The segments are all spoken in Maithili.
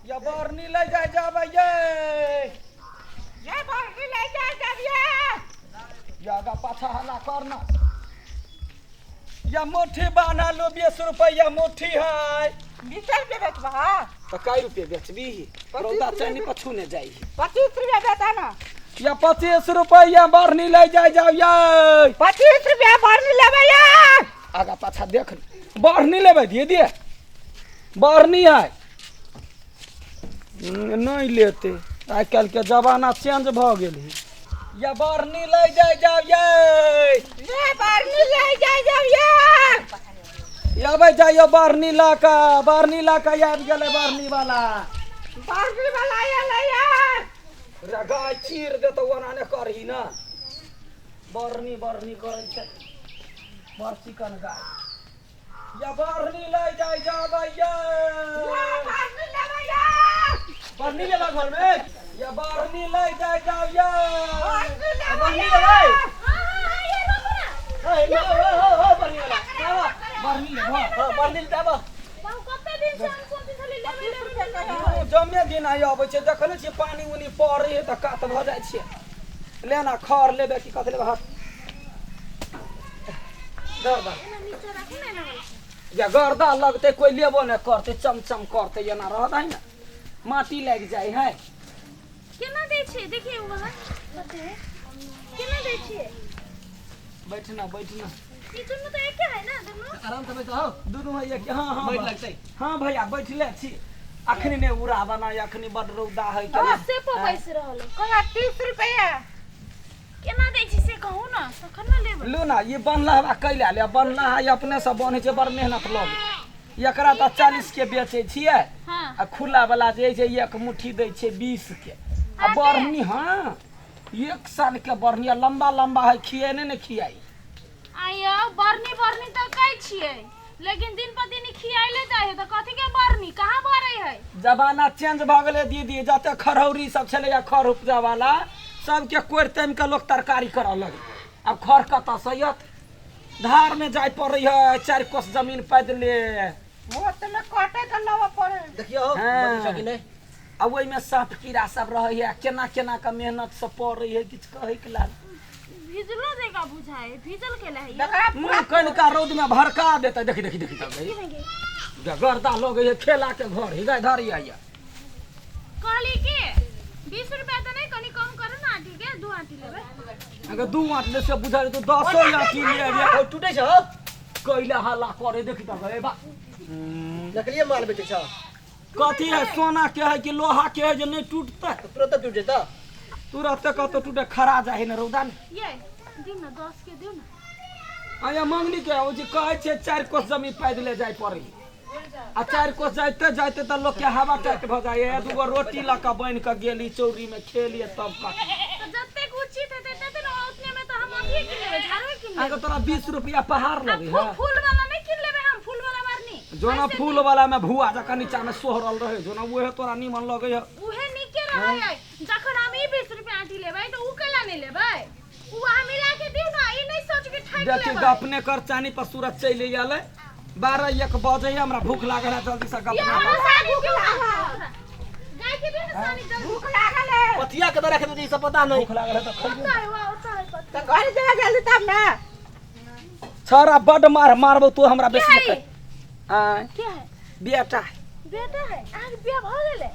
या बरनी ले जाय जाबै ये। ये बरनी ले जाय जाबिये। या आगा पाछा हल्ला करना। या मुट्ठी बान्हा लो 20 रुपया मुट्ठी है। 20 रुपये बेचबा हा? तऽ कै रुपये बेचबी? रौदा चनी पछू ने जाइ। 25 रुपया बेचा ना। या 25 रुपया बरनी ले जाय जाउ ये। 25 रुपया बरनी लेबै ये। आगा पाछा देख, बढ़नी लेबै दीदी? बढ़नी है नहि लेते, आइ काल्हि के जमाना चेंज भऽ गेल है। या बढ़नी ले जाय जाउ ये। ये बरनी ले जाय जाउ ये। अबै जाइयो बढ़नी लऽ कऽ, बढ़नी लऽ कऽ आबि गेलै बढ़नी वाला। बरनी वाला एलै ये। रे गाय चीर देतौ, ओना नहि करही ने। बढ़नी बढ़नी करै छै बड़ चिकन गाय। या बढ़नी ले जाय जाबै ये। बरनी लेबै ये। बढ़नी लेबा घर में? या बढ़नी ले जाय जाउ ये। बरनी लेबै बढ़नी ये। लेबै? हाँ हाँ हाँ, ये रोको ना। ए, ए, ओ, ओ, ओ, बढ़नी वाला आबऽ, बढ़नी लेबऽ? हाँ, बढ़नी ले आबऽ। बाबू, कते दिन से हम सोचै छली लेबै लेबै लेबै। ओ, जमे दिन आइ अबै छै, देखै नहि छियै पानि उनी पड़ै है तऽ कात भऽ जाइ छियै। लेना खर लेबै कि कथी लेबै? हट धर धर। एना नीचा राखू ने, एना वाला। या गर्दा लगतै, कोइ लेबो नहि करतै, चमचम करतै, एना रहत है ने, माटी लागि जाइ है। केना दै छियै? देखिए उ वाला कते है, केना दै छियै? बैठना बैठना। ई दुनू तऽ एके है ना दुनू? आराम से बैठो। दुनू है एक, हाँ हाँ। बैठ लगतै। हाँ भैया, बैठले छी। अखनी नहि उड़ाबऽ ना, अखनी बड रौदा है केना। से पर बैस रहल है। कहला 30 रुपया। केना दै छी से कहू ना, तखन ने लेबै। लू ना, ई बनला हवा कैला ले बनला है, अपने से बनै छै, बड़ मेहनत लगे एकरा। तऽ 40 के बेचै छियै। आ खुला वाला जे छै एक मुट्ठी दै छै 20 के। आ बढ़नी, हाँ, एक साल के बढ़नी आ लंबा लंबा है, खिएने ने खियाई। आइयो बरनी बरनी तऽ कहै छियै, लेकिन दिन पर दिन ई खियाइले जाइ है, तऽ कथी के बरनी? कहाँ बरै है? जमाना चेंज भऽ गेलै दीदी। जते खरौरी सब छलैया, खर उपजा वाला सबके कोरि तामि कऽ लोक तरकारी करऽ लगलै। आब खर कतऽ से अयत? धार में जाय पड़ै है, 4 कोस जमीन पैदले। वो तऽ में काटे के लेबऽ पड़े। देखियो। हाँ। बनी छै कि नहि? आ ओहिमे साँप कीड़ा सब रहै है। केना केना के मेहनत से पड़ै है, किछु कहै के लाल। भिजलो देगा बुझाए, भिजल केला है ये। देखा। मुँह कनिका रौद में भड़का देतै। देखी देखी देखी, तब गई गर्दा लगै है खेला के घर ही गाय धरी आइया। कहली कि 20 रुपया तऽ नहि, कनि कम करू ना आंटी के, 2 आंटी लेबै। अगर 2 आँट ले से बुझाइ तो 10 आँटी ले आबि। ओ टूटे छै हो। कैला हल्ला करे, देखी तऽ गए बा। नकलिये माल बेचै छ। कथी है, सोना के है कि लोहा के है जे नहि टूटतै? तुरंत टूट जेतौ। तुरंत कतौ टूटे, खरा जाइ है ने रौदा ने। ये दिउ ना, 10 के दिउ ना। आया मंगनी के ओ जे कहै छै 4 कोस जमीन पैदले जाय पड़ै आ 4 कोस जाइते जाइते तऽ लोक के हवा टाइट भऽ जाइ है। दूगो रोटी लऽ कऽ बान्हि कऽ गेली, चौरी में खेली तब कऽ। तऽ जतेक उचित हेतै तते ने, उतने में तऽ हम अथिये कीन लेबै, झाड़ुए कीन अहाँके लेबै। तोरा 20 रुपया पहाड़ आ लगै है। फूल वाला नहि कीन लेबै हम, फूल वाला बरनी। जो ना फूल वाला में भुआ जकाँ नीचा में सोहरल रहे, जो ना उहे तोरा नीमन लगै है। उहे नीके रहै है। जखन हम ई 20 रुपया आंटी लेबै तऽ उ केला नहि लेबै? उ अहाँ मिला के दियौ ना, ई नहि सोच के ठकि देखी, लेबै। गप ने कर, चानी पर सूरज चलि गेलै, 12 1 बजे है, हमरा भूख लागल है, जल्दी से गप ये ने हमरो कर। सानी दियौ ना, गाय के दियौ ना सानी जल्दी। भूख लागल है। पथिया के रख दे, ई सब पता नहीं। भूख लागल है तऽ खइबे। ओतऽ है, वा ओतऽ है पता। तऽ घर जेबै जल्दी तब ने। छौड़ा बड मार मारबो तू हमरा के बेसी। है? आँय? के है? बेटा है। बेटा है? अहाँके बियाह भऽ गेलै?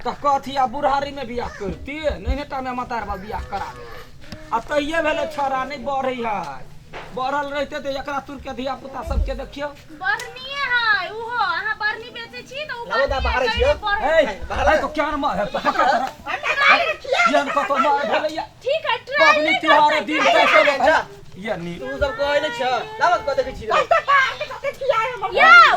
तऽ कथी आ बुढ़ारी में बियाह करती? नहीं टा में मतार बाप बियाह करा दे। आ तहिये भेलै छौड़ा नहि बढ़ै है, बढ़ल रहिते तऽ एकरा तुर के धिया पुता सबके देखियौ। बरनीये है उहो, अहाँ बरनी बेचै छी तऽ उ लाबो दा, बरनीये बाहर है, छियौ। तैमे बढ़ै। ए ए तो क्या न मार पकड़ तोरा। केहन कतौ मार भेलैया। ठीक है, ट्रायल पबनी नहि तिहार करतै, दिन ट्रायल। कैसे जा। ये नी तू सब कहै नहि छ, लाबऽ कह, देखै छी। यौ,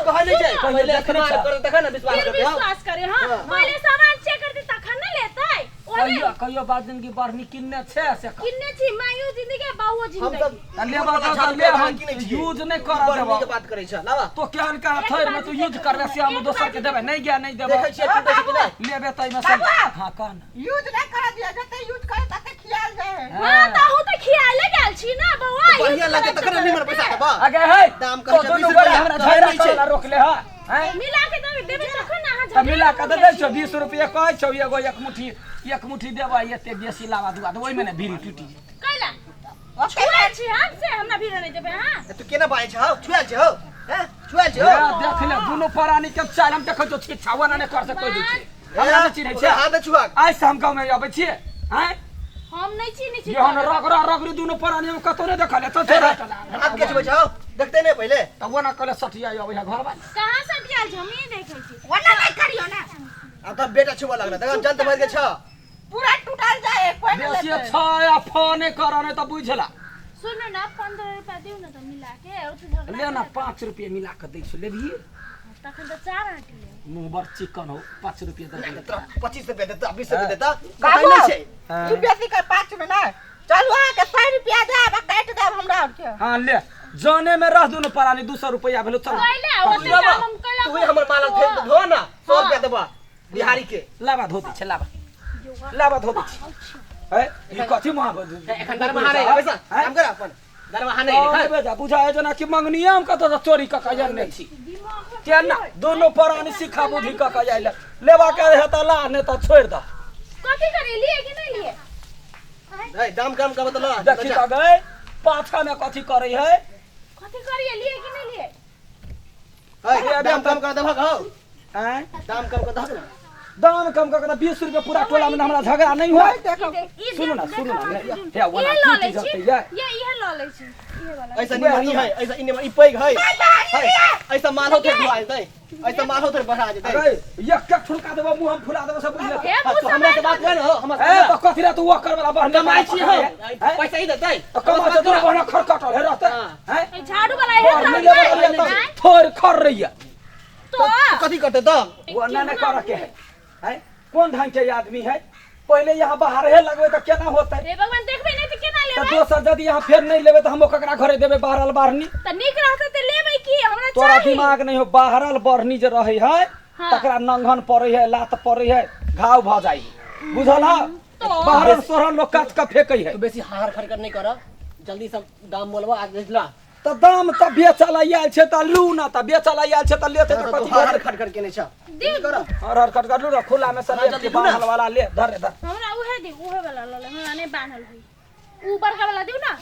कहै नहि छै। सुनू, पहिले देखने इस्तेमाल छ। कर तखन ने विश्वास फिर करतै हम। विश्वास करे, हाँ। हाँ। पहिले सामान चेक करतै तखन ने लेतै। ओने कहियो कहियो बात जिंदगी बढ़नी किन्ने छै से कह। किन्ने छी, माइयो जिंदगी बाबुओ हम जिंदगी। सब तऽ लेबऽ दऽ तऽ ले, हम यूज नहि करऽ बढ़नी देबऽ। के बात करै छ, लाबऽ। तो केहन का थैर में तू यूज करबे से हम एक दोसर के बाजी देबै नहि गया, नहि देबै। देखै छियै टूटे छै कि नहि। लेबे तऽ एहिमे से, हाँ, कह ना। यूज नहि करऽ दिअ, जते यूज करे तते खियाल जाय है। हाँ, तऽ अहूँ तऽ खियाले गेल छी ना बौआ। यूज बढ़िया लगतै करैत तखन ने निमन पैसा देबऽ। आगे है दाम तो कहै छै दुनू 20 गोरा रुपैआ, हमरा कहै झगड़ा नहि छै। करे ला रोकले ह हैं? मिला के देबै देबै तखन ने अहाँ। अहाँ तऽ झगड़ा मिला कऽ तऽ करै दै छी। छौ 20 रुपये कहै छौ। एगो एक मुट्ठी देबै, एते बेसी लाबा दुआ तऽ ओहिमे ने भीड़ी टूटि जेतै। कैला छुआल छी हम से हमरा भीड़ नहि देबै अहाँ? तू केना बाजै छौ? छुआल छौ हैं? छुआल छौ? ए, देख ले दुनू प्राणी के चाल हम देखै छौ। छिच्छा ओना नहि कर से कहि दै छियै, हमरा नहि चिन्है छै। हाथ छुआ। आइ से हम गाँवमे अबै छियै आँय? हम नहि चिन्है छी। जेहन रगड़ा रगड़ी दुनू प्राणी हम कतौ नहि देखल। चल छोड़। हाथ के छुबै छौ? देखते नहि पहिले। तऽ ओना कहले सठिया अबै है घरवाली। कहाँ सटियाल छी? हम ही देखै छी। ओना नहि करियो ना। आब तऽ बेटा छुबऽ लगल। देख, जंत भरि के छौ। पूरा टूटल जाए, कोई नहीं बेसी लेतै। छ या फ नहि कर, नहि तऽ बुझला। सुनू ने, 15 रुपया दियौ ने तऽ मिला के ओते झगड़ा। ले ना, 5 रुपये मिला कऽ दै छौ, लेबही? तखन तऽ 4 आंटी लेब। मुँह बड़ चिकन हो, 5 रुपये दे दे। तोरा 25 रुपया देता, 20 रुपया देता, बाबू, कतई नहि छै। ई बेसी कर 5 में ना। चलू, अहाँके 100 रुपया देब आ काटि देब हमरा आरके। हाँ ले, जाने में रह दुनू प्राणी 200 रुपया भेलो, चल। कैले ओते लाबा, काम हम कैला? तू ही हमर माल फेर धो ना, 100 रुपया देबा बिहारी के। लाबा धो दै छै, लाबा लाबा धो दै छै। है ई कथी महा एखन दरमाहा नहि पैसा। काम कर अपन, दरमाहा नहि एखन। बेजा बुझाय जेना कि मंगनिया हम कतौ से चोरी कऽ के आनने छी। केना दोनो प्राणी सिखा बुद्धि कऽ के आयल। लेबा के रहे तऽ ला, नहि तऽ छोड़ि दह। कथी करे लिए कि नहीं लिए? ए, दाम कम कर बतला। देखी तऽ गए पाछा में कथी करै है। कथी करिए, लिए कि नहीं लिए? ए, दाम कम कर देबहक हौ? आँय? दाम कम कर दहक ना। दाम कम कऽ के तऽ 20 रुपये पूरा टोला में हमरा झगड़ा नहीं होय। ई सुनू ना, सुनू ना, देखो, हे, हे, ओना इहे लऽ लै टूटि छी। जेतै, ये। ये इहे लऽ लै छी, इहे वाला। ऐसा निमन ई है, ऐसा ई निमन, ई पैघ है है, ऐसा माल होते धुआ जेतै, ऐसा माल होते बढ़ा जेतै। अरे एक एक ठुनका देबो, मुँह हम फुला देबो सब, बुझले? हे। हाँ, तू हमरा से बात कर हो हमरा? ए, तऽ कथी रे तू ओकर वाला बहन कमाइ छी हम। हैं? पैसा ही देतै। तऽ कमा छै तोरा बहन खरकटल है रहतै। हाँ। हैं? ए, झाड़ू वाला इहे बड़ रहतै। मिले वाला तऽ थोड़ खर रही है। तो कथी करतै दाम? वो ना नहीं कर के है हैं? कोन ढंग के आदमी है? पहले यहाँ बाहर है लगबे तऽ केना होतै? हे भगवान, देखबै नहि तऽ केना तऽ लेबै? दोसर यदि यहाँ फेर नहीं लेबै तऽ हम ककरा घरे देबै बाहरल बाढ़नी? तऽ नीक रहतै तऽ लेबै की हमरा? तोरा चाही। दिमाग नहीं हो। बाहरल बढ़नी जे रहै है तकरा नंघन पड़ै है, लात पड़ै है, घाव भऽ जाइ है, बुझल है? बाहरल सोहरल लोग काट के फेकै है। तू बेसी हार खरकर नहीं कर, जल्दी सब दाम बोलबा आज ला। तऽ दाम तऽ बेचऽ लए आयल छै तऽ लू ना, तऽ बेचऽ लए आयल छै तऽ लेतै तऽ तू कथी हार हेतै? खटखट केने छ। दियौ। हर हर कट कट लू ना, खुला में से हाँ, ले जल्दी के लू ना। बान्हल वाला ले, धर रे धर। हमरा उहे दियौ, उहे वाला लऽ लेब, हमरा नहि बान्हल होई, उ बड़का वाला दियौ ना।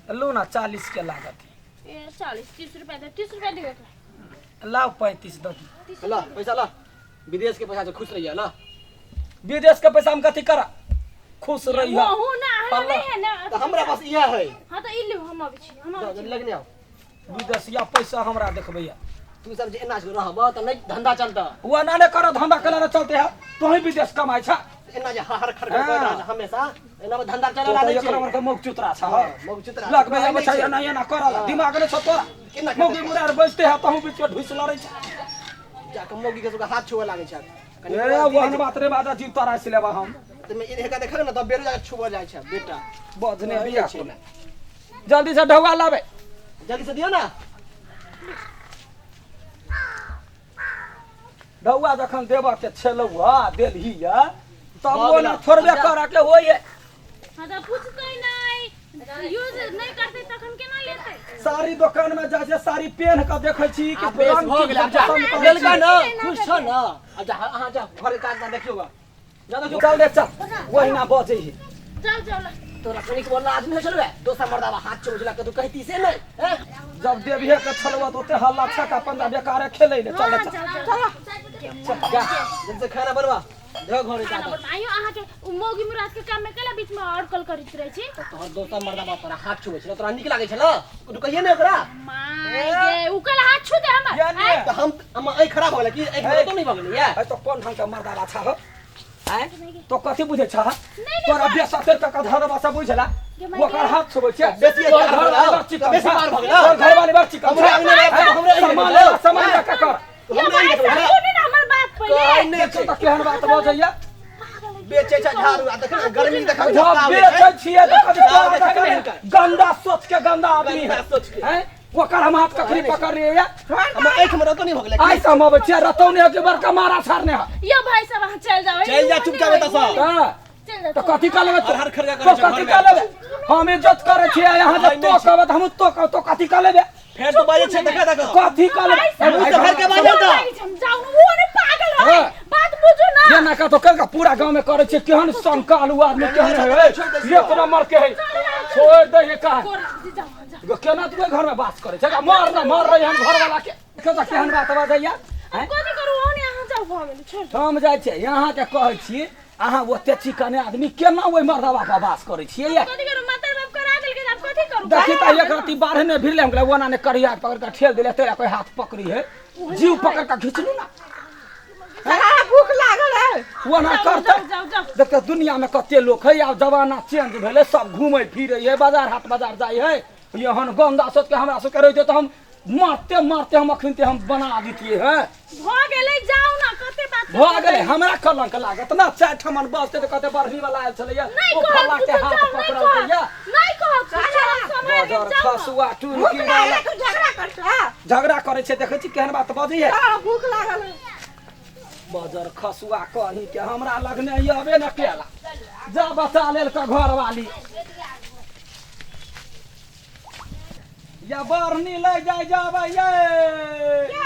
लू ना, 40 के लागत। ए, 40, 30 रुपया दे, 30 रुपया दियौ एकरा। लाउ, 35 दऽ दी। ला पैसा ला, विदेश के पैसा से खुश रहिए ला। विदेश के पैसा हम कथी करा? खुश रही। वहू ना अहाँ नहीं है ना। तो हमरा पास इहे है। हाँ, तऽ ई लियौ, हम अबै छी, हम अबै छी। लगने आओ। विदेशिया पैसा हमरा देखबैया। तू सब जे एना रहब तऽ नहीं धंधा चलता। वो ना ने कर धंधा कला ने चलते है, तू ही विदेश कमाई छ। एना जे हार खरखर कर रहल छै हमेशा, एना में धंधा चले तो ला नहीं एक छै। नंबर के मुख चुतरा छ। हाँ, मौग चुतरा लग में आबै छै। छै, एना एना करल दिमाग नै छ तोरा। केना करतै? मौगी मुरार बजते है तहु बीच में ढुस लड़ै छ। जाके मौगी के सबके हाथ छुए लागै छै कनि। ए, ओहन बात रे बाजा जीव तोरा से लेबा हम। तऽ मे इनका देखल ने तऽ बेरो जाके छुबऽ जाइ छै बेटा। बजने बिया कोना, जल्दी से ढौआ लाबे। जल्दी से दियौ ना। ढौआ जखन देबऽ के छलौ आ देलही या तब भऽ ओ गेलौ। ना थोड़बे करऽ के होइए। हाँ, तऽ पूछतै नहि, यूज नहि करतै तखन केना लेतै? साड़ी दोकान में जाइ छै, साड़ी पेन्ह कऽ देखै छी कि आब बेस रंग भऽ की गेलै, आब जा। पसन्द करै लेलका छी। ना खुश छ ना? आब जा, अहाँ जा, घरके काज ना देखियौ गा, जा देखियौ। चल रे चल, ओहिना बजै है। चल चल। तोरा कनिक बोलना आदमी होइ छलौ दोसर मर्दाबा हाथ छुबै छलौ, तू कहती से नहि हैं? जब देविहे के छलवा तऽ ओते हल्ला छक्का पंजा बेकारे खेलै ले। चल रे चल। चल जा, जल्दी से खाना बनवा देखो घरे खाना जा। बनाइयो। अहाँके उ मौगी मुराद के काम में केला बीच में अड़कल करैत रहै छी? तोहर दोसर मर्दाबा तोरा हाथ छुबै छलौ, तोरा नीक लागै छलौ? तू कहिए ने ओकरा। माय गे, उ केला हाथ छू दे हमर? या ने। तऽ हम आँखि खराब भऽ गेलै कि आँखि तो नहि भऽ गेलै या? है तो कोन ढंग के मर्दाबा छह आँय? तो कथी बुझै छह? नहीं, तोरा बेसतेर तक धरबा से बुझला ओकर हाथ छुबै छै। बेसी तोहर मार घरवाली भऽ बड़ गेलौ। चिकन बेसी छह। मार भऽ गेलौ। तोहर घरवाली बड़ चिकन हमरे छह। अंगने में- हैं? हमरे अंगने में सामान भेलौ। लेबा, सामान लऽ कर। यो हमरा भाई अंगने साहब, में सुनू ने हमर बात पहिले। कहै नहि देखियौ छै। तऽ केहन बात बजैया। बेचै छै झाड़ू आ देख ने गर्मी देख। जब बेचै छियै तऽ कभी तोरा देखै देखै नहि नहि। गंदा सोच के गंदा आदमी गंदा है। सोच के। हैं? ओकर हम हाथ कखनी पकड़लियै या? हमर आँखि में रतो नहि भऽ गेलै? आइ से हम अबै छियै, रतौने के बड़का मारा छाड़ने है। यो भाई साहब, अहाँ चल जाओ। चलि जा चुपचाप एतऽ सँ। हाँ। चल जाओ। तऽ कथी कऽ लेबै? हर हर खर्चा तो करै छै कथी घरमे। कऽ लेबै? हम इज्जत करै छियै यहाँ जे नहि, तो नहि छै। कहबै तऽ हम तो कहब, तो कथी कऽ लेबै? फेर तू बाजै छै, देखा देखो। कथी कऽ लेबै? भाई साहब, मुँह से भरि के बाजै तऽ। हम जाउ, वो ने पागल। है हाँ। बात बुझू ना ये ना कतो कल का पूरा गांव में करे छे केहन संकालू आदमी केहन है एक नंबर के है छोड़ दे ये का गोर जी जाओ जाओ केना तू घर में बात करे छे मार ना मार रही हम घर वाला के केना केहन बात बजैया हैं? कथी करू ओने अहाँ जाउ भऽ गेलै छोड़ हम जाइ छियै अहाँके कहै छी अहाँ ओते चिकने आदमी केना ओहि मर्दवा पर वास करै छियै ये कथी करू माता बाप करा देलकै तऽ आब कथी करू देखी तऽ एक रति बाढ़ ने भिड़ले हम कहलियै ओना ने करिया पकड़ के ठेल देले तेरा कोई हाथ पकड़ी है जीव पकड़ के घिचलू ना साला भूख लागल है ओना जाउ करते जाउ जाउ जाउ देखते दुनिया में कते लोक है आब जमाना चेंज भेलै सब घूमै फिरै है बाजार हाट बाजार जाइ है एहन गंदा सोच के हमरा सबके रहिते तऽ हम मारते मारते हम अखन हम बना दितियै है भऽ गेलै जाउ ना कते बात भऽ गेलै हमरा कलंक लागत ना चारि ठमन बसते तऽ कते बढ़नी वाला आयल छलैया नहि ओ कहत फल्ला के कुछो हाथ जाउ नहि पकड़लकै या कहत नहि कहत कुछो हम सम्हारि लेब, बजर जाउ ना। खसुआ भूख टुनकी लागल वाला है तू झगड़ा कर हां झगड़ा करै छै देखै छी केहन बात बजैया भूख लागल है बजर खसुआ कही के हमरा लगने अबे न केला जा बचा लेल के घर वाली या बढ़नी ले जाय जाबै ये ये